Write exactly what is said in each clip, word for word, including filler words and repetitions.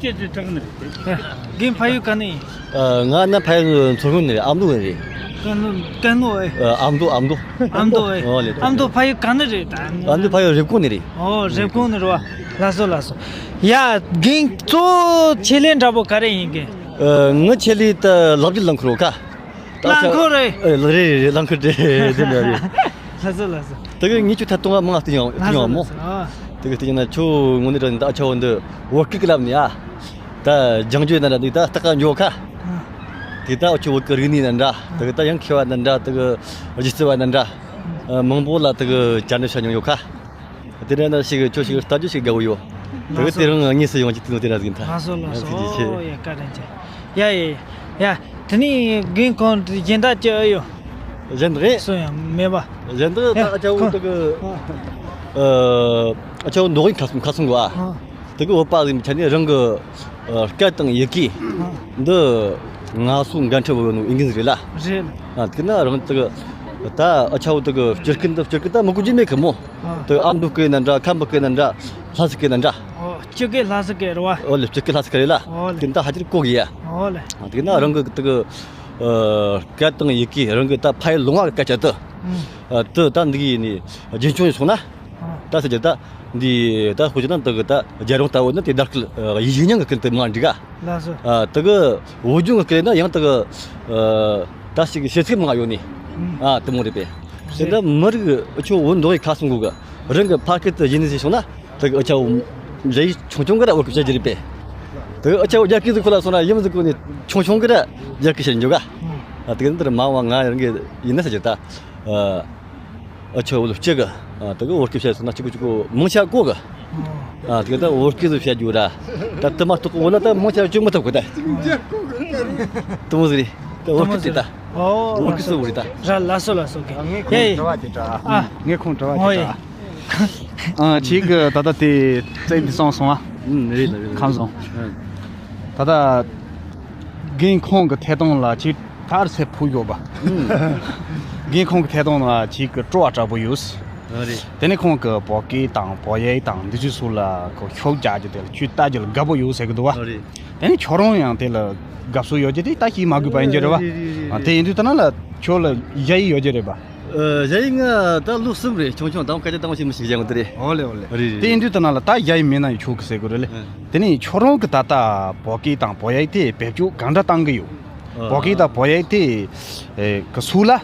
ཁྱེད་ཚོའི་གྲགས་ནི་རེད། རྒན་ཕ་ཡུལ་ག་ནས་ཡིན། ཨ། ང་ན་ཕ་ཡུལ་མཚོ་སྔོན་ནས་རེད། ཨ་མདོ་ནས་རེད། ཀན་ལྷོ་ཀན་ལྷོ་ཨེ། ཨ་མདོ་ཨ་མདོ། ཨ་མདོ་ཨེ། ཨོ་ལེ། ཨ་མདོ་ཕ་ཡུལ་ག་ནས་རེད་ད། ཨ་མདོ་ཕ་ཡུལ་རེབ་གོང་ནས་རེད། ཨོ་རེབ་གོང་ནས་རེད་བ། ལགས་སོ་ལགས་སོ། ཡ་རྒན་གཙོ་བོ་ཆེད་ལས་འདྲ་པོ་ག་རེ་ཡིན་རྒན། ཨ། ངའི་ཆེད་ལས་ད་ལག་བརྒྱུད་རླངས་འཁོར་ཡོད་ཁ། རླངས་འཁོར་རེད། ཨེ། རེད་རེད་རེད། རླངས་འཁོར་དེ་དེ་འདྲ་རེད། ལགས་སོ་ལགས་སོ། དེ་གི་ངས་ཁྱོད་ཐད་གཏོང་བ་མང་ང་སྟེ་ཡང་སྟེ་ཡང་མོ། ལགས་སོ་ལགས་སོ། ཨ། དེ་གི་སྟེ་ཡིན་ན་ཁྱོད་དངོས་གནས་དྲང་གནས་ད་ཨ་ཆ་བོ་འདི་བོད་སྐད་ཀྱི་ལབ་ནས་ཨ། ད་ལྗང་རྒྱུ་ན་འདྲ་འདི་ད་སྟག་ཀ་འགྱོ་ཁ། ཨ། དེ་ད་ཨ་ཆ་བོད་ཀྱི་རིག་གནས་ན་འདྲ། དེ་གི་ད་ཡང་མཁས་པ་ན་འདྲ། དེ་གི་སྒྱུ་རྩལ་བ་ན་འདྲ། ཨ། མང་པོ་ལ་དེ་གི་བཅར་འདྲི་བྱ་མྱོང་ཡོད་ཁ། དེ་འདྲ་ན་ཞིག་ཁྱོད་ཞིག་ལྟ་རྒྱུ་ཞིག་དགའ་བོ་ཡོད། དེ་གི་དེ་རིང་དངོས་སུ་ཡོང་གི་དུས་དེ་འདྲ་ཟིག་ད། ལགས་སོ་ལགས་སོ། ཨོ་ཡ་བཀའ་དྲིན་ཆེ། ཡ་ཡ་ཡ། དེ་ནས་རྒན་ཁོང་གཞན་དག་ཅི་ཨེ་ཡོད། གཞན་དག་རེད། སུ་ཡང་མེད་པ། གཞན་དག་ད་ཡ་ཨ་ཅག་བོ་ཁོང་དེ་གི། ཨ། ཨ་ཅག་བོ་མདོ་དབུས་ཁ་སང་ཁ་སང་གི་ཨ། ཨ། དེ་གི་བོད་པ་ཟིག་ཆ་ནས་རང་གི་ཨ་སྐད་དང་ཡི་གེ་ཨ་འདི་ང་སོ་འགན་འཁྲི་བོ་ཡོད་ནོ་ཨིན་ཇི་ཟིག་རེད་ལ། རེད། ཨ། དེ་ན་རང་དེ་གི་ད་ཨ་ཅག་བོ་དེ་གི་སྤྱིར་སྐད་འདི་སྤྱིར་སྐད་ད་མི་གོ་རྒྱུ་མེད་གི་མོ། ཨ། དེ་ཨ་མདོ་སྐད་ན་འདྲ། ཁམས་པ་སྐད་ན་འདྲ། ལྷ་ས་སྐད་ན་འདྲ། ཨོ། སྤྱི་སྐད་ལྷ་ས་སྐད་རེད་བ། ཨོ་ལེ། སྤྱི་སྐད་ལྷ་ས་སྐད་རེད་ལ། ཨོ་ལེ། དེ་ད་ཧ་ཅིག་གོ་གི་ཡ། ཨོ་ལེ། དེ་ན་རང་གི་དེ་གི་ཨ་སྐད་དང་ཡི་གེ་རང་གི་ད་ཕ་ཡུལ་ལུང་བ་གི་སྐད་ཆ་དེ། ཨ། དེ་ད་འདི་གི་ནི་རྒྱུན་འཁྱོངས་ཡིན་སོང་ན། ཨ། ད་ཟེར་རྒྱུ་ད་འདི་ད་ཁོ་ཅི་ན་དེ་གི་ད་རྒྱལ་རོང་ལྟ་བུ་ནི་དེ་དར་སྐུལ་ཨ་ཡིག་རྙིང་གི་སྐད་དེ་མ་འགྲིག་ག། ལགས་སོ། ཨ། དེ་གི་བོད་ལྗོངས་གི་སྐད་ན་ཡང་དེ་གི་ཨ་ད་ཞིག་གི་བྱེད་ཚིག་མང་ཡོད་ནི། ཨ། དེ་མོ་རེད་པས། དེ་འདྲ་མི་རིགས་ཨ་ཆོ་བོད་མདོ་དབུས་ཁ་སང་གི་རང་གི་ཕ་སྐད་དེ་ཡིན་ནི་ཟིག་སོང་ན། དེ་གི་ཨ་ཅག་བོ་རྒྱ་ཡིག་ཆུང་ཆུང་གི་ར་བོད་སྐད་བཤད་རྒྱུ་རེད་པས། དེ་གི་ཨ་ཅག་བོ་རྒྱ་སྐད་ཟིག་ཁོ་ལ་སོང་ན་ཡིན་ཟིག་གོ་ནི་ཆུང་ཆུང་གི་ར་རྒྱ་སྐད་བཤད་འཇོག་ག། ཨ། དེ་གི་འདིར་མ་བ་ང་རང་གི་ཡིན་ན་ཟེར་རྒྱུ་ད། ཨ། ཨ་ཅག་བོ་ལོ་གཅིག་གི། ཨ། དེ་གི་བོད་སྐད་བཤད་སོང་ན་གཅིག་གི་གཅིག་གི་མང་ཆེ་གོ་གི། ཨ། དེ་གི་ད་བོད་སྐད་ཟིག་བཤད་རྒྱུ་ར། ད་དེ་མ་གཏོགས་གོ་ལ་ད་མང་ཆེ་བཅུག་མི་ཐུབ་གི་ད། དེ་མོ་ཟིག་རེད། ད་བོད་སྐད་དེ་ད། ཨོ། བོད་སྐད་ཟིག་བོ་རེད་ད། ར། ལགས་སོ་ལགས་སོ། ཨ། ངས་ཁོང་ཡེ། དྲི་བ་དེ་དྲ། ཨ། ངས་ཁོང་དྲི་བ་ཨོ་དེ་ཡེ། དྲ། ཨ། ཁྱེད་ཀྱི་ད་ལྟ་དེ་བཙན་དེ་སོང་སོང་ཨ། ཨུམ། རེད་ལ་རེད་ལ། ཁམས་སོང་། ཨ། ད་ལྟ་རྒན་ཁོང་གི་ཐད་གཏོང་ལ་ཁྱེད་ད་ར་ཚད་ཕུག་ཡོད་པ། ཨུམ། རྒན་ཁོང་གི་ཐད་གཏོང་ལ་ཁྱེད་ཀྱི་སྤྲོ་བ་དྲག་པོ་ཡོད། ཨ། རེད། དེ་ནས་ཁོང་གི་བོད་སྐད་དང་བོད་ཡིག་དང་འདི་ཚོའི་སོགས་ལ་ཁོ་ཤུགས་རྒྱག་རྒྱུ་དེ་ལ་ཁྱོད་ལྟ་རྒྱུ་ལ་དགའ་པོ་ཡོད་ཟེར་གི་འདུག་བ། ཨ། རེད། དེ་ནས་ཁྱོད་རང་ཡང་དེ་ལ་དགའ་བསུ་ཡོད་རྒྱུ་དེ་ད་ཤེས་མ་དགོས་པ་ཡིན་རྒྱུ་རེད་བ། རེད་རེད་རེད། ཨ། དེ་ཡིན་དུས་ད་ན་ལ་ཁྱོད་ལ་ཞ་ཡི་ཡོད་རྒྱུ་རེད་པ། ཨ། ཞ་ཡི་ང་ད་ལོ་གསུམ་རེད། ཆུང་ཆུང་དང་སྐད་ཆ་དང་ཞིག་མི་ཤེས་ཀྱང་དེ་རེད། ཨོ་ལེ་ཨོ་ལེ། རེད་རེད། དེ་ཡིན་དུས་ད་ན་ལ་ད་ཞ་ཡི་མེད་ན་ཡང་ཆོག་གི་ཟེར་དགོས་རེད་ལེ། ཨ། དེ་ནས་ཁྱོད་རང་གི་ད་ལྟ་བོད་སྐད་དང་བོད་ཡིག་དེ་བེད་སྤྱོད་གང་འདྲ་བཏང་གི་ཡོད། ཨ། བོད་སྐད་དང་བོད་ཡིག་དེ་ཨེ་གི་སུ་ལ་ཨ་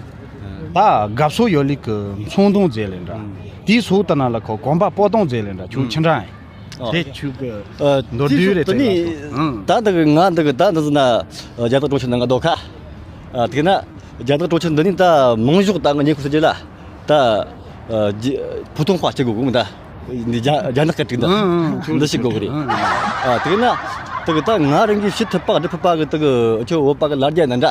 ད་དགའ་བསུ་ཡོད་ལེ་གི་མཚོན་དོན་ཟེར་ལེ་འདྲ། ཨ། དེའི་སུ་ད་ན་ལ་ཁོ་གོམ་པ་སྤོ་སྟངས་ཟེར་ལེ་འདྲ། ཁྱོད་ཨ་ཆི་འདྲ་ཡིན། ཨ། དེ་ཁྱོད་ཀྱི་ཨ་མདོར་བསྡུས་རེ་དེ་དེ་ནི་ལ་སོང་། ཨང་། ད་འདི་གི་ང་འདི་གི་ད་འདི་ཟེར་ན་རྒྱ་ནག་གྲོང་ཁྱེར་ནང་ང་སྡོད་ཁ། ཨ། དེ་ན་རྒྱ་ནག་གྲོང་ཁྱེར་འདི་ནི་ད་མང་ཤོས་ད་ང་ཉེ་ཁུལ་ཟེར་རྒྱུ་ལ་ད་ཨ་རྒྱ་ཕུ་ཐོང་ཧྭ་སྐྱེ་དགོས་གི་མི་ད། འདི་རྒྱ་རྒྱ་ནག་སྐད་ཅིག་ད། ཨང་ཨང་། འདི་ཤེས་དགོས་གི་རེད། ཨང་ཨང་། ཨ། དེ་ན་དེ་གི་ད་ང་རང་གི་ཤི་ཐུབ་པ་འབྲི་ཕོད་པ་གི་དེ་གི་ཁྱོད་བོད་པ་གི་ལ་རྒྱ་ན་འདྲ།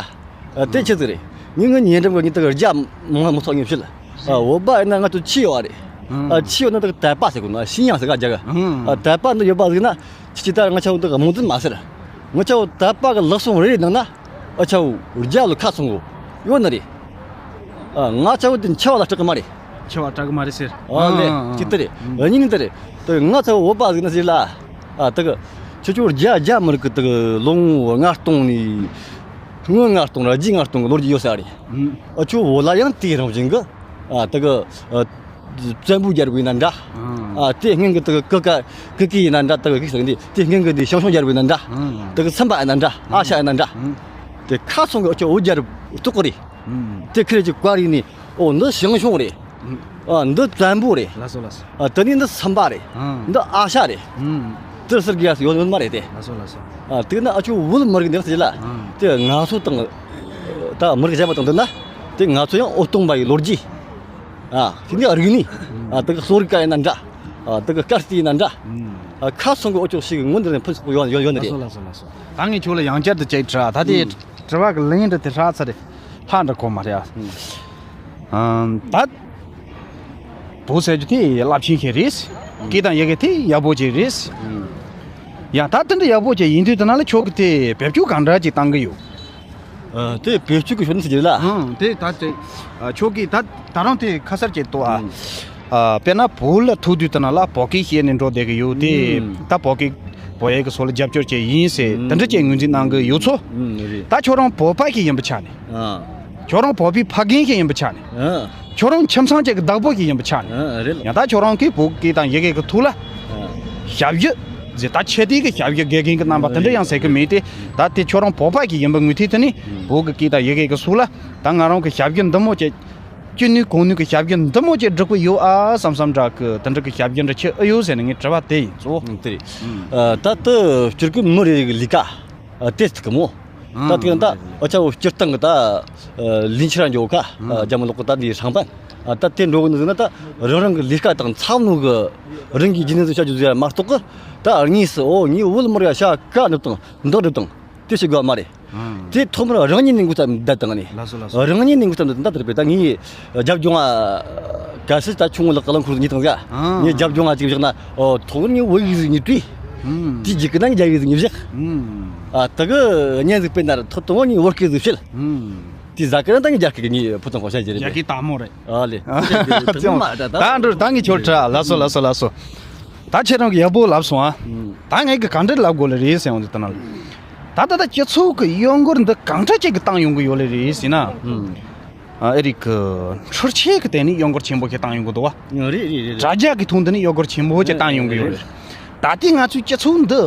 ཨ། དེ་ཆི་ཟིག་རེད། ངས་ངའི་ཉེ་འགྲམ་གི་ངས་དེ་གི་རྒྱ་མང་མི་ཚོགས་ངས་བཤད། ཨ། བོད་པ་ཡིན་ན་ང་ཚོ་ཆི་ཡོད་རེད། ཨ། ཨང་། ཆི་ཡོད་ན་དེ་གི་དད་པ་ཟེར་གོ་ནོ། ཨ། 信仰 ཟེར་ག་རྒྱ་གི། ཨང་། ཨ། དད་པ་འདི་ཡོད་པ་ཟིག་ན་ཁྱི་ཁྱི་ད་ང་ཆ་བོ་འདི་གི་རྨོངས་དད་མ་ཟེར། ང་ཆ་བོ་དད་པ་གི་ལག་ཟུང་རེ་རེ་ནང་ན་ཨ་ཆ་བོ་རྒྱ་ལ་ཁ་ཚང་གོ་ཡོད་ནི་རེད། ཨ། ང་ཆ་བོ་དེ་འཆི་བ་ལ་སྐྲག་གི་མ་རེད། འཆི་བ་སྐྲག་གི་མ་རེད་ཟེར། ཨ་ལེ། ཨ་ཨ་ཨ། ཅི་ལྟར་རེད། ཨ། གཉིས་ནི་ལྟར་རེད། དེ་ང་ཆ་བོ་བོད་པ་ཟིག་ན་ཟིག་ལ། ཨ། དེ་གི་ཁྱེད་ཆོ་རྒྱ་རྒྱ་མི་རིགས་ཀྱི་དེ་གི་ལོ་ངོ་ལྔ་སྟོང་ནས་སྔོན་ལྔ་སྟོང་ར་རྗེས་ལྔ་སྟོང་གི་ལོ་རྒྱུས་ཡོད་ས་རེད། ཨ། ཨ་ཆོ་བོད་ལ་ཡང་དེའི་རང་བཞིན་གི། ཨ། དེ་གི་ཨ་བཙན་པོའི་རྒྱལ་པོ་ཡིན་ན་འདྲ། ཨ། དེ་སྔོན་གི་དེ་གི་ཀི་ཀ་ཀི་ཀི་ཡིན་ན་འདྲ། དེ་གི་ཀི་ཟེར་གི་འདི་དེ་སྔོན་གི་འདི་ཞང་ཞུང་རྒྱལ་པོ་ཡིན་ན་འདྲ། ཨ། དེ་གི་སུམ་པ་ཡིན་ན་འདྲ། ཨ་ཤ་ཡིན་ན་འདྲ། ཨ། དེ་ཁ་ཚང་གི་ཨ་ཆོ་བོད་རྒྱལ་པོ་གཏོགས་གི་རེད། ཨ། དེ་ཁི་རེ་ཅིག་བཀར་ཡིན་ནི། ཨོ། འདི་ཞང་ཞུང་རེད། ཨ། འདི་བཙན་པོ་རེད། ལགས་སོ་ལགས་སོ། ཨ། དེ་ནས་འདི་སུམ་པ་རེད། ཨ། འདི་ཨ་ཤ་རེད། ཨ། དེ་ཟེར་གི་ཡ་ཡོད་ཡོད་མ་རེད་དེ། ལགས་སོ་ལགས་སོ། ཨ། དེ་ན་ཨ་ཆོ་བོད་མི་རིགས་འདི་ཟེར་ལ། ཨ། དེ་ང་ཚོ་དང་ད་མི་རིགས་གཞན་པ་དང་བསྡུར་ན་དེ་ང་ཚོ་ཡང་འོད་སྟོང་པ་ཡི་ལོ་རྒྱུས། ཨ། དེ་ནི་རིག་གནས། ཨ། དེ་གི་གསོ་རིག་ག་ཡིན་ན་འདྲ། ཨ། དེ་གི་སྐར་རྩིས་ཡིན་ན་འདྲ། ཨ། ཁ་ཚང་གི་ཨ་ཆོ་ཞིག་སྔོན་འདིར་ཕུན་སུམ་ཚོགས་ཡོད་ཡོད་ནི་རེད། ལགས་སོ་ལགས་སོ་ལགས་སོ། ད་ངས་ཁྱོད་ལ་ཡང་བསྐྱར་དུ་ཅིག་དྲི་བ། ད་དེ་ཨ་དྲི་བ་གི་ལན་འདྲ་དེ་ཧྲ་ཚ་རེད། ལྷ་འདྲ་གོ་མ་རེད། ཨ། ཨ། ད་བོད་ཟེར་རྒྱུ་དེ་རླབས་ཆེན་ཞིག་རེད། སྐད་དང་ཡི་གེ་དེ་ཡག་པོ་ཅིག་རེད། ཡང་ད་དེ་འདྲ་ཡག་པོ་ཅིག་ཡིན་དུས་དེ་ན་ལ་ཁྱོད་ཀྱི་དེ་བེད་སྤྱོད་གང་འདྲ་ཅིག་བཏང་གི་ཡོད། ཨ། དེ་བེད་སྤྱོད་ཀྱི་ཞོར་ནས་ཟེར་རྒྱུ་ལ། ཨང་། དེ་ད་དེ་ཨ་ཁྱོད་ཀྱིས་ད་ད་རུང་དེ་ཁ་གསལ་ཅིག་ལྟོས་ཨ། ཨ། དཔེར་ན་བོད་ལ་ཐུག་དུས་དེ་ན་ལ་བོད་སྐད་བཤད་ནས་འགྲོ་བསྡད་ཀྱི་ཡོད་དེ། ད་བོད་སྐད་ བོད་ཡིག་གི་སོགས་ལ་རྒྱབ་སྐྱོར་བྱས་ཡིན་ཟེར་དེ་འདྲ་བྱས་ངོས་འཛིན་གནང་གི་ཡོད་ཚོ། ཨུམ། རེད། ད་ཁྱོད་རང་བོད་པ་ཞིག་ཡིན་པའི་ཆ་ནས། ཨ། ཁྱོད་རང་བོད་པའི་ཕ་རྒན་ཞིག་ཡིན་པའི་ཆ་ནས། ཨ། ཁྱོད་རང་ཁྱིམ་ཚང་གཅིག་གི་བདག་པོ་ཞིག་ཡིན་པའི་ཆ་ནས། ཨ། རེད། ཡང་ད་ཁྱོད་རང་གིས་བོད་སྐད་དང་ཡི་གེ་གི་ཐོག་ལ། ཨ། ཞབས་ཞུ་ཟེར། ད་ཆེ་དེ་གི་ཞབས་ཞུ་དགེ་རྒན་གྱི་རྣམ་པ་དེ་འདྲ་ཡང་ཟེར་གི་མེད་དེ། ད་དེ་ཁྱོད་རང་བོད་པ་ཞིག་ཡིན་པའི་ངོས་ཐད་དུ་ནི། ཨུམ། བོད་ཀྱི་སྐད་དང་ཡི་གེ་གི་སོགས་ལ་ད་ང་རང་གི་ཞབས་ཞུ་འདི་མོ་ཅིག་ཅི་ནུས་གང་ནུས་ཀྱི་ཞབས་ཞུ་འདི་མོ་ཅིག་སྒྲུབ་ཀྱི་ཡོད་ཨ་བསམ་བསམ་འདྲ་གི་དེ་འདྲ་གི་ཞབས་ཞུ་འདྲ་ཅིག་ཨེ་ཡོད་ཟེར་ནས་ངས་དྲི་བ་དེ་ཡིན་གཙོ་བོ། ཨང་། དེ་རེད། ཨང་། ཨ། ད་ལྟ་སྤྱིར་གི་མི་རེ་རེ་གི་ལས་ཀ་ཨ་དེ་ཐུག་གི་མོ། ད་ཨང་། དེ་ཡང་ད་ཨ་ཆ་བོ་སྤྱིར་བཏང་གི་ད་ཨ་ལིན་ཆི་ར་འཇོག་ཁ། ཨ། ཨང་། རྒྱ་མི་ལོག་གི་ད་འདི་ཧྲང་པན། ཨ། ད་དེ་འགྲོ་གི་འདུག་ཟེར་ན། ད་རང་རང་གི་ལས་ཀ་དང་འཚམ་ནོ་གི་རང་གི་རྒྱུ་ནོར་དུ་བྱ་རྒྱུ་ཟེར་མ་གཏོགས་གི། ད་དངོས་སུ་འོ་ངའི་བོད་མི་རིགས་ཤ་ཀ་འགྲུབ་དང་འདི་འགྲུབ་དང་དེ་བྱེད་དགོས་མ་རེད། ཨང་། དེ་ཐོག་མར་རང་ཉིད་ནས་འགོ་བརྩམས་བསྡད་དང་ནི། ལགས་སོ། ལགས་སོ། རང་ཉིད་ནས་འགོ་བརྩམས་བསྡད་དང་། ད་དེར་བས་ད་ངས་རྒྱབ་ལྗོངས་ཨ་གལ་སྲིད་ད་ཆུང་ངུ་ལགས་ཀ་རླངས་འཁོར་ཉིད་དང་ཟ། ཨང་། ངས་རྒྱབ་ལྗོངས་ཨ་ཅིག་བཞག་ན། ཨོ། ཐོག་ནས་བོད་ཡིག་ཟིག་ཉིད་དུས། ཨང་། དེ་རྗེས་ཀྱི་ན་ངས་རྒྱ་ཡིག་ཟིག་ཉིད་བཞག། ཨང་། ཨ། ད་གི་བརྙན་ཟིག་སྤེལ་ན་ར་ཐོག་དང་པོ་ངས་བོད་སྐད་ཟིག་བཤད། ཨང་། དེ་ཟ་གི་ན་ད་ངས་རྒྱ་སྐད་ཀྱི་ངས་ཕུ་ཐང་ཁོ་ཤ་རྒྱུ་རེད། རྒྱ་སྐད་དག་མོ་རེད། ཨ་ལེ། ཨ། ད་འགྲོ་ད་ངས་ཁྱོད་དྲ། ལགས་སོ། ལགས་སོ། ལགས་སོ། ད་ཁྱེད་རང་གི་ཡག་པོ་ལབ་སོང་ཨ། ཨང་། ད་ངས་གི་གང་འདྲ་ལབ་དགོས་ལེ་རེད་ཟེར་ཡོང་དུས་ད་ན་ལ། ད་ད་ད་སྤྱི་ཚོགས་ཀྱི་གཡོ་འགུལ་འདི་གང་འདྲ་ཅིག་གི་བཏང་ཡོང་གི་ཡོད་ལེ་རེད་ཟེར་ན། ཨང་། ཨ། ཨེ་རིག་གི་འཕྲུལ་ཆས་ཀྱི་སྟེང་ནས་གཡོ་འགུལ་ཆེན་པོ་ཞིག་བཏང་ཡོང་གི་འདུག་བ། ཨ། རེད་རེད་རེད། དྲ་རྒྱ་གི་ཐོག་འདི་ནས་གཡོ་འགུལ་ཆེན་པོ་ཞིག་བཏང་ཡོང་གི་ཡོད་རེད། ད་ལྟའི་ང་ཚོའི་སྤྱི་ཚོགས་འདི་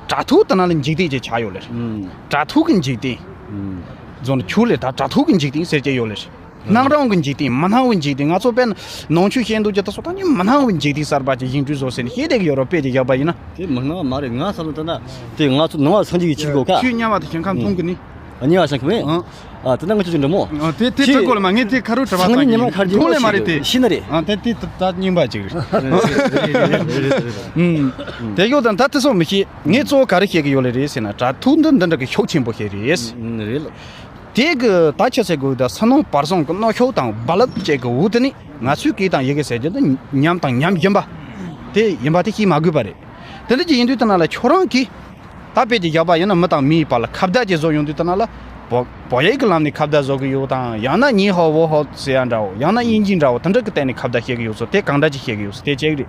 དྲ་ཐོག་དེ་ནང་ལ་འཇིག་རྟེན་ཅིག་ཆགས་ཡོད་ལེ་རེད། ཨང་། དྲ་ཐོག་གི་འཇིག་རྟེན། ཨང་། རྫོང་ཆུ་ལེ་ད་དྲ་ཐོག་གི་འཇིག་རྟེན་ཟེར་གྱི་ཡོད་ལེ་རེད། སྣང་རུང་གི་འཇིག་རྟེན། མི་སྣང་བའི་འཇིག་རྟེན། ང་ཚོ་དཔེར་ན་ནང་ཆོས་བཤད་འདུག་ཅི་ད་སོ་ད་ནི་མི་སྣང་བའི་འཇིག་རྟེན་གསར་པ་ཅིག་ཡིན་དུས་བཟོ་ཟེར་ནས་བཤད་བསྡད་ཀྱི་ཡོད་རོགས་དཔེ་ཅིག་བཞག་པ་ཡིན་ན། དེ་མི་སྣང་བ་མ་རེད། ང་བསམ་བློ་བཏང་ན་དེ་ང་ཚོ་ནང་བ་སངས་རྒྱས་ཀྱི་ཆོས་གོ་ཁ། ཁྱོད་དམྱལ་བ་དང་ཞིང་ཁམས་མཐོང་གི་ནི། ཨ། དམྱལ་བ་ཞིང་ཁམས་ཨེ། ཨང་། ཨ། དེ་ན་ང་ཚོ་ཅི་འདྲ་མོ། ཨ། དེ་དེ་ཁྱེད་ཁྲིད་དགོས་ལ་མ། ངས་དེ་ཁ་རུ་དྲི་བ་སང་ཉིན་ཉི་མ་ཁར་མཐོང་ལེ་མ་རེད་དེ། ཤི་ན་རེད། ཨ། དེ་དེ་ད་རྙིང་པ་ཅིག་རེད། ཨང་། དེ་ཡོད་དང་ད་དེ་སོགས་མི་ཤེས། ངས་གཙོ་བོ་ག་རེ་བཤད་ཀྱི་ཡོད་ལེ་རེད་ཟེར་ན། དྲ་ཐོག་འདི་འདི་འདྲ་གི་ཤུགས་ཆེན་པོ་ཞིག་རེད། ཨང་། རེད་ལ། དེ་གི་ད་ཆ་ཟེར་དགོས་ད་སུན་སྣང་བར་གསུམ་གི་གནོན་ཤུགས་དང་རྦ་རླབས་བཅས་ཀྱི་འོག་ཏུ་ནི་ང་ཚོའི་སྐད་དང་ཡི་གེ་ཟེར་རྒྱུ་འདི་ཉམས་དང་ཉམས་བཞིན་པ་དེ་ཡིན་པ་དེ་ཤེས་མ་དགོས་པ་རེད། དེ་འདྲ་ཅིག་ཡིན་དུས་ད་ན་ལ་ཁྱོད་རང་གིས་ད་དཔེ་ཅིག་བཞག་པ་ཡིན་ན་མི་དང་མིའི་བར་ལ་ཁ་བརྡ་ཅིག་བཟོ་ཡོང་དུས་ད་ན་ལ་བོ་བོད་ཡིག་གི་ལམ་ནས་ཁ་བརྡ་བཟོ་གི་ཡོད་དང་། ཡང་ན་ཉི་ཧོ་ཝོ་ཧོ་ཟེར་ཡ་འདྲ་བོ། ཡང་ན་དབྱིན་ཇི་འདྲ་བོ། དེ་འདྲ་གི་སྟེང་ནས་ཁ་བརྡ་བཤད་གི་ཡོད་སོ། དེ་གང་འདྲ་ཅིག་བཤད་གི་ཡོད་སོ་དེ་གཅིག་རེད།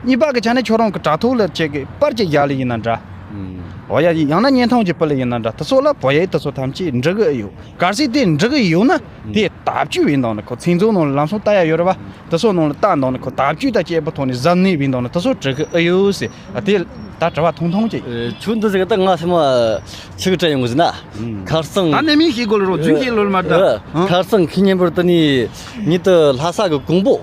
གཉིས་པ་གི་ཆ་ནས་ཁྱོད་རང་གི་དྲ་ཐོག་ལ་བྱེད་གི་པར་ཅིག་བཞག་ལེ་ཡིན་ན་འདྲ། ཨང་། འོ་ཡ། ཡང་ན་བརྙན་ཐུང་ཅིག་སྤེལ་ལེ་ཡིན་ན་འདྲ། དེ་ཚོ་ལ་བོད་ཡིག་དེ་ཚོ་ཐམས་ཅད་འབྲི་གི་ཡོད། གལ་སྲིད་དེ་འབྲི་གི་ཡོད་ན། ཨང་། དེ་བརྡ་བརྒྱུད་ཡིན་དང་ནི་ཁོ་མཚན་ཚོགས་ནང་ལ་ལམ་སང་ལྟ་ཡ་ཡོད་རེད་བ། དེ་ཚོ་ནང་ལ་ལྟ་དང་ནི་ཁོ་བརྡ་བརྒྱུད་དང་བཅས་པའི་ཐོག་ནས་གཟབ་ནན་ཡིན་དང་ནི་དེ་ཚོ་འབྲི་གི་ཨེ་ཡོད་ཟེར། ཨ། དེ་ད་དྲི་བ་ཐུང་ཐུང་ཅིག། ཨེ། ཁྱོད་འདི་ཟེར་གི་ད་ང་སེམས་མ་ཆི་གི་དྲན་ཡོང་གི་ཟེར་ན། ཨང་། ཁ་སང་། ད་ནས་མིན་ཤེས་དགོས་ལོ་རོ། ཆུང་ཤེས་ལོ་མ་ད། ཨ། ཨང་། ཁ་སང་ཁི་ཉིན་པར་དུ་ནི་ཉིད་དུ་ལྷ་ས་གི་ཀོང་པོ།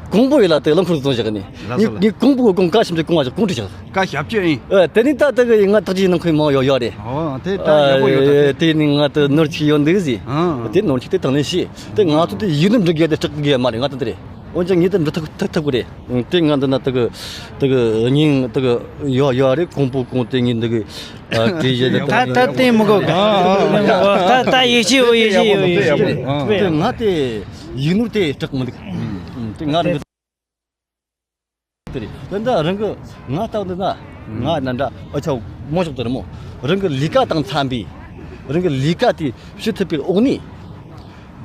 ཀོང་པོ་ཡི་ལ་དེ་རླངས་འཁོར་བཙོང་བཞག་ནི། ལགས་སོ། ངས་ཀོང་པོ་གི་ཀོང་ཀ་ཞིམ་གྱི་ཀོང་བ་ཞིག་ཀོང་ཀྲི་བཞག། ཀ་ཞབས་ཀྱི་ཨིན། ཨ། དེ་ནི་ད་ལྟ་གི་ང་ཐག་ཅིག་ནང་ཁོས་མང་ཡོད་ཡོད་རེད། ཨོ། དེ་ད་ཡག་པོ་ཡོད་ད། ཨ། དེ་ནི་ང་ད་ནོར་ཅིག་ཡོད་འདུག་ཟེར། ཨང་། དེ་ནོར་ཅིག་དེ་དང་ནི་ཤེས། དེ་ང་ཚོ་དེ་ཡིག་ནོར་འབྲི་དགོས་དེ་སྐྲག་གི་མ་རེད། ང་ད་དེ་རེད། འོན་ཀྱང་ངས་དེ་འབྲི་ཐུབ་ཐུབ་ཐུབ་གི་རེད། དེ་ང་འདི་ན་ད་གི་ད་གི་སྙིང་ད་གི་ཡོད་ཡོད་རེད། ཀོང་པོ་ཀོང་དེ་ངས་འདི་གི། ཨ། དེ་བཞིན་དུ་ད་ད་བསྟན་མི་དགོས་གི། ད་ད་ཡིག་ཆ་ཡོད། ཡིག་ཆ་ཡོད། ཡིག་ཆ་ཡོད། དེ་ང་དེ་ཡིག་ནོར་དེ་སྐྲག་མི་འདུག། ཨང་། དེ་ང་རང་གི་དེ་རེད། དེ་འདྲ་རང་གི་ང་ལྟ་བུ་འདི་ན་ང་ན་འདྲ་ཨ་ཆ་མོ་ཞོག་དེ་རེད་མོ། རང་གི་ལས་ཀ་དང་འཚམ་པའི་རང་གི་ལས་ཀ་དེ་ཞུ་ཐུབ་པའི་འོག་ནས་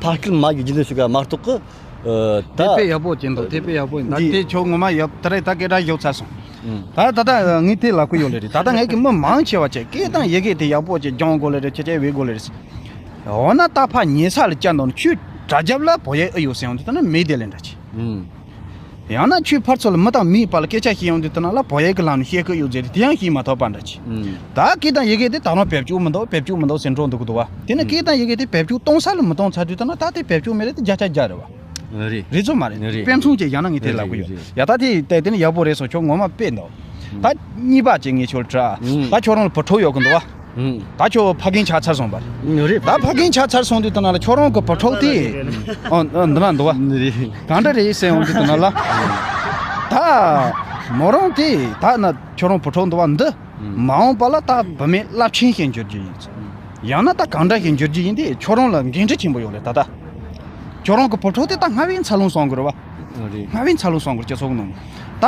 ཕ་སྐད་མ་གི་རྒྱུན་དུ་ཞུ་ག་མ་གཏོགས་གི། ཨ། ད་དེ་དཔེ་ཡག་པོ་ཅན་དང་དེ་དཔེ་ཡག་པོ་ཡིན། ད་འདི་དེ་ཁྱོད་ངོ་མ་ཡག་ད་རེད། ད་སྐད་གྲགས་ཡོད་ཚར་སོང་། ཨང་། ད་ད་ད་ངས་དེ་ལབ་གི་ཡོད་ལེ་རེད། ད་ད་ངས་གི་མི་མང་ཆེ་བ་ཅིག་སྐད་དང་ཡི་གེ་དེ་ཡག་པོ་ཅིག་སྦྱོང་དགོས་ལེ་རེད། ཁྱེད་ཅག་བེད་དགོས་ལེ་རེད། འོ་ན་ད་ཕ་ཉེ་ས་ལ་བཅར་འདུག་ན་ཁྱོད་དྲ་རྒྱ་ལ་བོད་ཡིག་ཨེ་ཡོད་ཟེར་ཡོང་དུས་ད་ན་མེད་དེ་ལེ་འདྲ་ཅིག། ཨང་། ཡང་ན་ཁྱོད་ཕར་ཚུར་ལ་མི་དང་མིའི་བར་ལ་སྐད་ཆ་བཤད་ཡོང་དུས་ད་ན་ལ་བོད་ཡིག་གི་ལམ་ནས་བཤད་གི་ཡོད་ཟེར་དེ་ཡང་ཤེས་མ་ཐུབ་པ་འདྲ་ཅིག། ཨང་། ད་སྐད་དང་ཡི་གེ་དེ་ད་རུང་བེད་སྤྱོད་མི་འདུག། བེད་སྤྱོད་མི་འདུག་ཟེར་འགྲོ་འདུག་གི་འདུག་བ། དེ་ནི་ཨང་། སྐད་དང་ཡི་གེ་དེ་བེད་སྤྱོད་གཏོང་ས་ལ་མི་གཏོང་ཚར་དུས་ད་ན་ད་དེ་བེད་སྤྱོད་མེད་རེད། དེ་བརྒྱ་ཆ་བརྒྱ་རེད་བ། རེད། རེད་ཚོད་མ་རེད། རེད། དཔེ་མཚོན་ཅིག་བཞག་ན་ངས་དེ་ལབ་གི་ཡོད། རེད། རེད། ཡ་ད་དེ་དེ་དེ་ནི་ཡག་པོ་རེད་སོང་། ཁྱོད་ངོ་མ་དཔེ་འདུག། ཨང་། ད་གཉིས་པ་ཅིག་ངས་ཁྱོད་དྲི། ཨང་། ད་ཁྱོད་རང་ལ་བུ་ཕྲུག་ཡོད་གི་འདུག་བ། ཨང་། ད་ཁྱོད་ཕ་རྒན་ཆགས་ཚར་སོང་བ་རེད། རེད། ད་ཕ་རྒན་ཆགས་ཚར་སོང་དུས་ད་ན་ལ་ཁྱོད་རང་གི་བུ་ཕྲུག་དེ། ཨ། འདི་ན་འདུག་བ། རེད། གང་འདྲ་རེད་ཟེར་ཡོང་དུས་ད་ན་ལ། ད་མོ་རང་དེ་ད་ན་ཁྱོད་རང་བུ་ཕྲུག་འདུག་བ་འདི། ཨང་། མ་འོངས་པ་ལ་ད་བུད་མེད་རླབས་ཆེན་ཞིག་འགྱུར་རྒྱུ་ཡིན། ཨང་། ཡང་ན་ད་གང་འདྲ་ཞིག་འགྱུར་རྒྱུ་ཡིན་དེ་ཁྱོད་རང་ལ་འགན་འཁྲི་ཆེན་པོ་ཡོད་རེད། ད་ད་ཁྱོད་རང་གི་བུ་ཕྲུག་དེ་ད་སྔ་བའི་འཚར་ལོངས་སོང་གི་རེད་བ། རེད། སྔ་བའི་འཚར་ལོངས་སོང་གི་རེད། སྤྱི་ཚོགས་ནང་ད།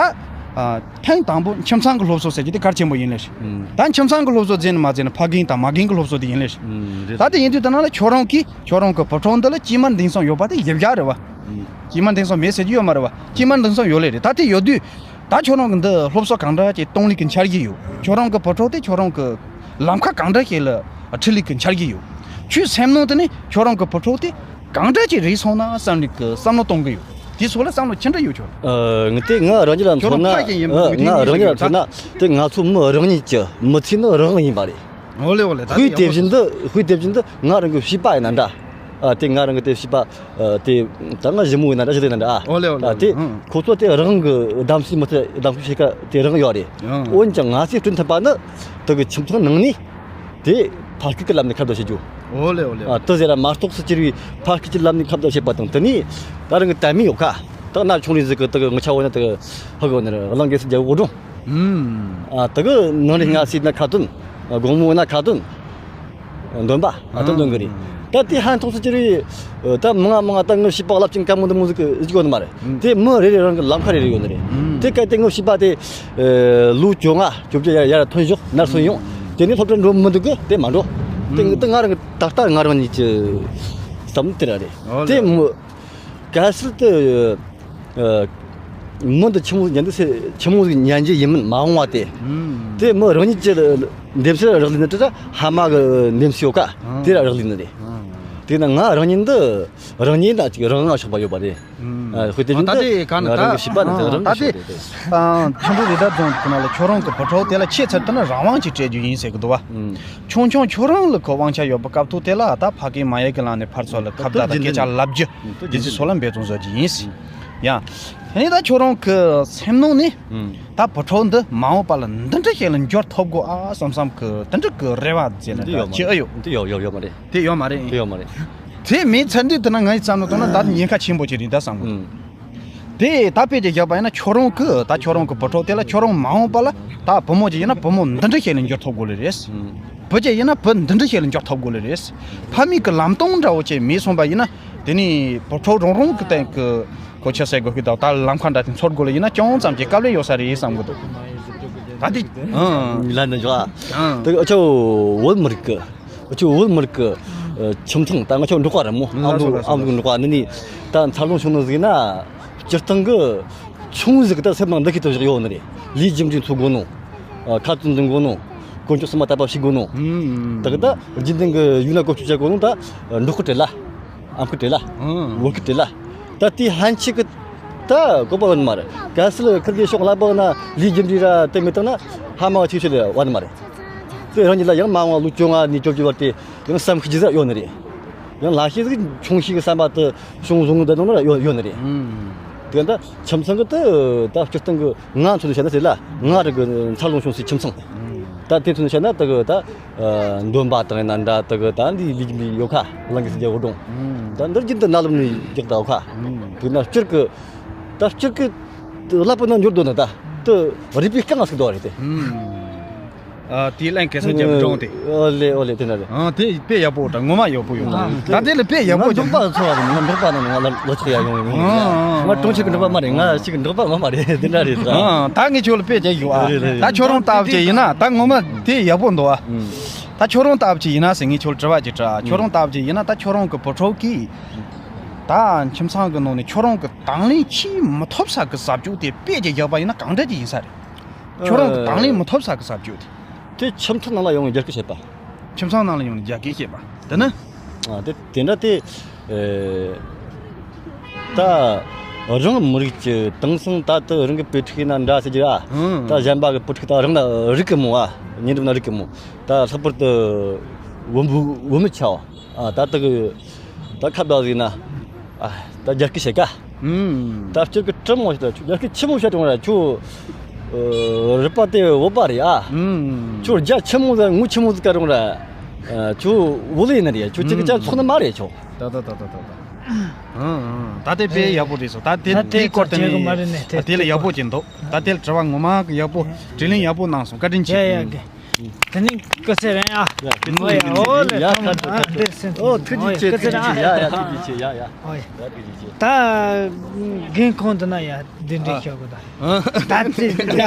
ཨ། ཐེངས་དང་པོ་ཁྱིམ་ཚང་གི་སློབ་གསོ་ཟེར་རྒྱུ་དེ་གལ་ཆེན་པོ་ཡིན་ལེ་ཞིག། ཨང་། ད་ཁྱིམ་ཚང་གི་སློབ་གསོ་མཛད་ནས་མ་མཛད་ནས་ཕ་རྒན་དང་མ་རྒན་གི་སློབ་གསོ་དེ་ཡིན་ལེ་ཞིག། ཨང་། རེད། ད་དེ་ཡིན་དུས་ད་ན་ལ་ཁྱོད་རང་གིས་ཁྱོད་རང་གི་བུ་ཕྲུག་འདི་ལ་དཀྱུས་མ་འདེང་སོང་ཡོད་པ་དེ་ཡིན་རྒྱུ་རེད་བ། ཨང་། དཀྱུས་མ་འདེང་སོང་མེད་ཟེར་རྒྱུ་ཡོད་མ་རེད་བ། དཀྱུས་མ་འདེང་སོང་ཡོད་ལེ་རེད། ད་དེ་ཡོད་དུས། ད་ཁྱོད་རང་གི་འདི་སློབ་གསོ་གང་འདྲ་ཅིག་གཏོང་ལུགས་ཀྱི་འཆར་གཞི་ཡོད། ཁྱོད་རང་གི་བུ་ཕྲུག་དེ་ཁྱོད་རང་གི་ལམ་ཁ་གང་འདྲ་ཞིག་ལ་ཁྲིད་ལུགས་ཀྱི་འཆར་གཞི་ཡོད། ཁྱོད་སེམས་ནང་དུ་ནི་ཁྱོད་རང་གི་བུ་ཕྲུག་དེ་གང་འདྲ་ཅིག་རེད་སོང་ན་བསམ་ལུགས་ཀྱི་བསམ་བློ་གཏོང་གི་ཡོད། དེ་སོགས་ལ་བསམ་བློ་ཅི་འདྲ་ཡོད་ཁྱོད། ཨ། ངས་དེ་ང་རང་ཉིད་ལ་མཚོན་ན། ཁྱོད་རང་ཕ་ཡིན་ཡིན་ཨ། ང་རང་ཉིད་ལ་མཚོན་ན་དེ་ང་ཚོ་མི་རང་ཉིད་ཀྱི་མི་ཚེ་ནི་རང་དབང་ཡིན་པ་རེད། ཨོ་ལེ་ཨོ་ལེ། ད་དཔེ་དེ་དེ་བཞིན་དུ་དཔེ་དེ་བཞིན་དུ་ང་རང་གི་བྱིས་པ་ཡིན་ན་འདྲ། ཨ། དེ་ང་རང་གི་དེ་བྱིས་པ། ཨ། དེ་ད་ང་ཞི་མོ་ཡིན་ན་འདྲ། ཞི་བདེ་ཡིན་ན་འདྲ། ཨ། ཨོ་ལེ་ཨོ་ལེ། ཨ། དེ་ཨང་། ཁོ་ཚོ་དེ་རང་གི་གདམ་གསེས་མི་ཚེ་གདམ་གསེས་བྱེད་ཀ་དེ་རང་ཡོད་རེད། ཨང་། འོན་ཀྱང་ང་ཚོས་བསྐྲུན་ཐུབ་པ་ནི་དེ་གི་ཁྱིམ་ཚང་ནང་ནས་དེ་ཕ་སྐད་ཀྱི་ལམ་ནས་ཁ་བརྡ་བྱེད་རྒྱུ། ཨོ་ལེ་ཨོ་ལེ། ཨ། དེ་ཟེར་ར་མ་གཏོགས་སུ་གྱུར་བའི་ཕ་སྐད་ཀྱི་ལམ་ནས་ཁ་བརྡ་བྱེད་པ་དང་། དེ་ནས་ད་རང་གི་དད་མོས་ཡོད་ཁ། ད་ན་ཆུང་རིང་ཟིག་གི་དེ་གི་ངི་ཆ་བོ་ན་དེ་གི་ཧ་གོ་ནི་རེད། གླིང་གེ་སར་རྒྱལ་པོ་དགྲ་འདུལ། ཨུམ། ཨ། དེ་གི་ནང་རིག་སྔ་སེ་ན་ཁ་ཏོན། དགོང་མོ་ན་ཁ་ཏོན། འདོན་པ། ཨ། ད་འདོན་གི་རེད། ད་དེ་ཧན་ཐོག་སུ་ཅི་རེད། ད་མང་ང་མང་ང་ད་ངི་བྱིས་པ་རླབས་ཆེན་དཀའ་མོ་འདི་མོ་ཟིག་གི་ཡོད་ནི་མ་རེད། ཨུམ། དེ་མི་རེ་རེ་རང་གི་ལམ་ཁ་རེ་རེ་ཡོད་ནི་རེད། ཨུམ། དེ་གལ་ཏེ་ངི་བྱིས་པ་དེ་ལོ་བཅོ་ལྔ་བཅོ་བརྒྱད་ཡར་ཡར་ཐོན་ཞོག་ནར་སོན་ཡོང་། ཨུམ། དེ་ནས་སློབ་གྲྭ་འགྲོ་མི་འདུག་གི་དེ་མ་འགྲོ། དེ་ངི་ད་ང་རང་གི་ད་ལྟ་ང་རང་ཉིད་ཀྱི་བསམ་བློ་དེ་ར་རེད། ཨོ་ལེ། དེ་མི་གལ་སྲིད་དུ། ཨ། མི་འདི་ཆི་མོ་ཉན་འདི་སེ་ཆི་མོ་ཟིག་ཉན་རྒྱུ་ཡིན་མིན་མ་འོངས་པ་དེ། ཨུམ། དེ་མི་རང་ཉིད་ཀྱི་འདེམས་སེ་རག་ལས་ནི་དེ་ཧ་མ་གི་འདེམས་སེ་ཡོད་ཀ། ཨུམ། དེ་ར་རག་ལས་ནི་རེད། ཨུམ། དེ་ན་ང་རང་ཉིད་འདི་རང་ཉིད་ན་ཅིག་རང་དབང་ཆོག་པ་ཡོད་པ་རེད། ཨུམ། ཨ། ཧུ་དེ་བཞིན་ད་དུ་དེ་ག་ན་ང་རང་གི་ད་བྱིས་པ་ནི་དེ་རང་ད་གི་དེ་ཤོག་རེད་དེ། ཨ། ཆུ་འབྲུག་རི་དྭགས་རྫོང་དེ་ན་ལ་ཁྱོད་རང་གི་བུ་ཕྲུག་དེ་ལ་ཆེས་ཚར་དུ་ན་རང་དབང་ཅིག་སྤྲད་རྒྱུ་ཡིན་ཟེར་གི་འདུག་བ། ཨུམ། ཆུང་ཆུང་ཁྱོད་རང་ལ་ཁོ་དབང་ཆ་ཡོད་པ་སྐབས་ཐོག་དེ་ལ་ད་ཕ་སྐད་མ་ཡེ་གི་ལམ་ནས་ཕར་ཚུར་ལ་ཁ་བརྡ་དང་སྐད་ཆ་ལབ་རྒྱུ། ཨུམ། དེ་ཚོ་སོགས་ལ་འབད་བརྩོན་བཟོ་རྒྱུ་ཡིན། ཡང་། དེ་ནས་ད་ཁྱོད་རང་གི་སེམས་ནང་ནས། ཨུམ། ད་བུ་ཕྲུག་འདི་མ་འོངས་པ་ལ་འདི་འདྲ་ཞིག་ལ་འགྱུར་ཐུབ་དགོས་ཨ་བསམ་བསམ་གི་དེ་འདྲ་གི་རེ་བ་ཟེར་ན་འདི་ཡོད་མ་ཅི་ཨ་རེད། ཡོད། འདི་ཡོད་ཡོད་ཡོད་མ་རེད། དེ་ཡོད་མ་རེད། དེ་ཡོད་མ་རེད། དེ་མིན་ཚན་འདི་དེ་ན་ངའི་བསམ་བློ་བཏང་ན་ད་ཉེན་ཁ་ཆེན་པོ་ཅིག་རེད་ད་བསམ་གི། ཨུམ། དེ་ད་དཔེ་ཅིག་བཞག་པ་ཡིན་ན་ཁྱོད་རང་གི་ད་ཁྱོད་རང་གི་བུ་ཕྲུག་དེ་ལ་ཁྱོད་རང་མ་འོངས་པ་ལ་ད་བུ་མོ་ཅིག་ཡིན་ན་བུ་མོ་འདི་འདྲ་ཞིག་ལ་འགྱུར་ཐུབ་དགོས་ལེ་རེད། ཨུམ། བུ་ཅིག་ཡིན་ན་བུ་འདི་འདྲ་ཞིག་ལ་འགྱུར་ཐུབ་དགོས་ལེ་རེད། ཕ་མའི་གི་ལམ་སྟོན་འདྲ་བོ་ཅིག་མེད་སོང་པ་ཡིན་ན་དེ་ནི་བུ་ཕྲུག་རང་རང་གི་སྟེང་གི་གོ་ཆ་ཟེར་དགོས་ཀྱི་ད་ད་ལམ་ཁ་འདྲ་དེ་འཚོལ་དགོས་ལེ་ཡིན་ན་ཅུང་ཙམ་གྱི་དཀའ་ལས་ཡོད་ས་རེད་བསམ་གི་འདུག་ད་དེ་ཨང་། ལ་ནི་འཇོག་ཨ། ཨང་། དེ་ཨ་ཆོ་བོད་མི་རིགས་ཀྱི། འུ་ཆོ་བོད་མི་རིགས་ཀྱི་ཨ་ཁྱིམ་ཚང་ད་ང་ཆོ་འབྲོག་པ་རེད་མོ། ཨ་མདོ་ཨ་མདོ་འབྲོག་པ་ནི་ནི་ད་འཚར་ལོངས་བྱུང་ནི་ཟིག་ན་སྤྱིར་བཏང་གི་ཆུང་ཟིག་ད་སེམས་ནང་འདི་ཁྱེད་དུ་བཞག་ཡོད་ནི་རེད། ལས་རྒྱུ་འབྲས་འཚོལ་དགོས་ནོ། ཨ་ཁ་ཚུན་འཛིན་དགོས་ནོ། དཀོན་མཆོག་གསུམ་མ་དད་པ་བྱེད་དགོས་ནོ། ད་གི་ད་རྒྱུན་ལྡན་གི་ཡུལ་ན་བཀོལ་སྤྱོད་བྱ་དགོས་ནོ། ད་འབྲོག་ཁུལ་དེ་ལ། ཨ་མཁར་དེ་ལ། ཨང་། ལོ་ཁུལ་དེ་ལ། ད་དེ་ཧན་ཆི་གི་ད་གོ་པ་བ་ནི་མ་རེད། གལ་སྲིད་ཁིར་གི་ཤོག་ལ་པོ་ན་ལས་རྒྱུ་འབྲས་ར་དེ་མི་བཏང་ན་ཧ་མ་བ་ཆིག་ཆོད་ལས་བ་ནི་མ་རེད། དེ་རང་ཉིད་ལ་ཡང་མ་འོངས་ལོ་བཅོ་ལྔ་ནས་བཅོ་བརྒྱད་བར་དེ་ཡང་བསམ་ཤེས་ཀྱི་ཟེར་ཡོད་ནི་རེད། ཡང་ལ་ཤེས་ཟིག་ཆུང་ཤེས་ཀྱི་བསམ་པ་དེ་བྱུང་བཟུང་གི་འདི་དང་ཡོད་ཡོད་ནི་རེད། དེ་ད་ཁྱིམ་ཚང་གི་དེ་ད་སྤྱིར་བཏང་གི་ང་མཚོན་ནས་བཤད་ན་ཟེར་ལ་ང་རང་གི་འཚར་ལོངས་བྱུང་སའི་ཁྱིམ་ཚང་། ད་དེ་མཚོན་ནས་བཤད་ན་དེ་གི་ད་འདོན་པ་དང་ཡིན་ན་འདྲ་དེ་གི་ད་འདི་ལས་ཀྱི་ཡོད་ཁ་གླིང་གེ་སར་རྒྱལ་པོ་སྒྲུང་། ད་འདིར་རྒྱུན་དུ་ན་ལམ་ནས་རྒྱག་ད་ཁ། དེ་ན་སྤྱིར་གི་ད་སྤྱིར་གི་ལ་པོ་ན་འབྱོར་འདོད་ན་ད་དེ་རིག་པའི་རྐང་ཟིག་འདུག་རེད་དེ། ཨ། དེའི་ལན་གེ་སར་རྒྱལ་པོ་སྒྲུང་དེ། ཨོ་ལེ་ཨོ་ལེ་དེ་འདྲ་རེད། ཨ། དེ་དཔེ་ཡག་པོ་དང་ངོ་མ་ཡག་པོ་ཡོད། ད་དེ་ལ་དཔེ་ཡག་པོ་ཅིག་ང་འབྲོག་པ་ཚོ་བ་ང་འབྲོག་པ་ནང་ང་ལ་ལོ་ཆག་ཡག་ཡོང་ཡོང་ཡོང་། ང་གྲོང་ཁྱེར་གི་འབྲོག་པ་མ་རེད། ང་ཞིག་གི་འབྲོག་པ་མ་མ་རེད། དེ་འདྲ་རེད་ད། ཨ། ད་ངས་ཁྱོད་ལ་དཔེ་ཅིག་ཡོད་ཨ། རེད་རེད། ད་ཁྱོད་རང་ལྟ་བུ་ཅིག་ཡིན་ན་ད་ངོ་མ་དེ་ཡག་པོ་འདུག་ཨ། ད་ཁྱོད་རང་ལྟ་བུ་ཅིག་ཡིན་ན་ཟེར་ངས་ཁྱོད་ལ་དྲི་བ་ཅིག་དྲི་ཨ། ཁྱོད་རང་ལྟ་བུ་ཅིག་ཡིན་ན་ད་ཁྱོད་རང་གི་བུ་ཕྲུག་གིས་ད་ཁྱིམ་ཚང་གི་ནང་ནས་ཁྱོད་རང་གི་དང་ལེན་བྱེད་མི་ཐུབ་ས་གི་ཟབ་སྤྱོད་དེ་དཔེ་ཅིག་བཞག་པ་ཡིན་ན་གང་འདྲ་ཅིག་ཡིན་ས་རེད། ཁྱོད་རང་གི་དང་ལེན་མི་ཐུབ་ས་གི་ཟབ་སྤྱོད་དེ། དེ་ཁྱིམ་ཚང་ནང་ལ་ཡོང་བའི་རྒྱབ་སྐྱོར་བྱེད་པ། ཁྱིམ་ཚང་ནང་ལ་ཡོང་ནས་རྒྱབ་སྐྱོར་བྱེད་པ་དེ་ནི། ཨ། དེ་དེ་འདྲ་དེ། ཨེ། ད་རང་མི་རིགས་ཀྱི་དེང་སང་ད་ལྟ་རང་གི་དཔེ་ཁྲིད་ན་འདྲ་ཟེར་གྱི་ར། ཨང་། ད་གཞན་པ་གི་དཔེ་ཁྲིད་ད་རང་ལ་རིག་གི་མོ་ཨ། ཉེ་འགྲམ་ན་རིག་གི་མོ། ད་ལྷག་པར་དུ་བུ་མོ་བུ་མོ་ཆ་བ། ཨ། ད་ལྟ་གི་ད་ཁ་བརྡ་ཟིག་ན། ཨ། ད་རྒྱ་སྐད་བཤད་ཀ། ཨུམ། ད་སྤྱིར་གི་དྲི་མོ་ཞིག་ད་ཁྱོད་རྒྱ་སྐད་ཆི་མོ་བཤད་རུང་ར་ཁྱོད། ཨ། རུས་པ་དེ་བོད་པ་རེད་ཨ། ཨུམ། ཁྱོད་རྒྱ་ཆི་མོ་ཟེར་ངོ་ཆི་མོ་ཟིག་ག་རུང་ར། ཨ། ཁྱོད་བོད་ལི་ཡིན་ནི་རེད། ཁྱོད་ཅིག་གི་ཅག་ཚོགས་ནི་མ་རེད་ཁྱོད། ད་ད་ད་ད་ད་ད། ཨང་ཨང་། ད་དེ་དཔེ་ཡག་པོ་རེད་སོ། ད་དེ་ད་དེ་དེའི་སྐོར་དེ་ནི་ད་དེ་ལ་ཡག་པོ་ཅིག་འདུག་ད་དེ་ལ་དྲི་བ་ངོ་མ་གི་ཡག་པོ་དྲིས་ལན་ཡག་པོ་གནང་སོང་། བཀའ་དྲིན་ཆེ། ཡ་ཡ་གི། དེ་ནི་སྐུ་ཚེ་རིང་ཨ། ཡ་སྐུ་ཚེ་རིང་། ཨོ་ཡ་ཁ་ཐུག་ཁ་ཐུག་ཨོ་ཐུགས་རྗེ་ཆེ། ཐུགས་རྗེ་ཆེ། ཡ་ཡ་ཐུགས་རྗེ་ཆེ། ཡ་ཡ་ཡ་ཐུགས་རྗེ་ཆེ། ད་རྒན་ཁོང་དུ་ན་ཡ་འདི་འདྲའི་ཤོག་གི་ད། ད་དེ་ཡ།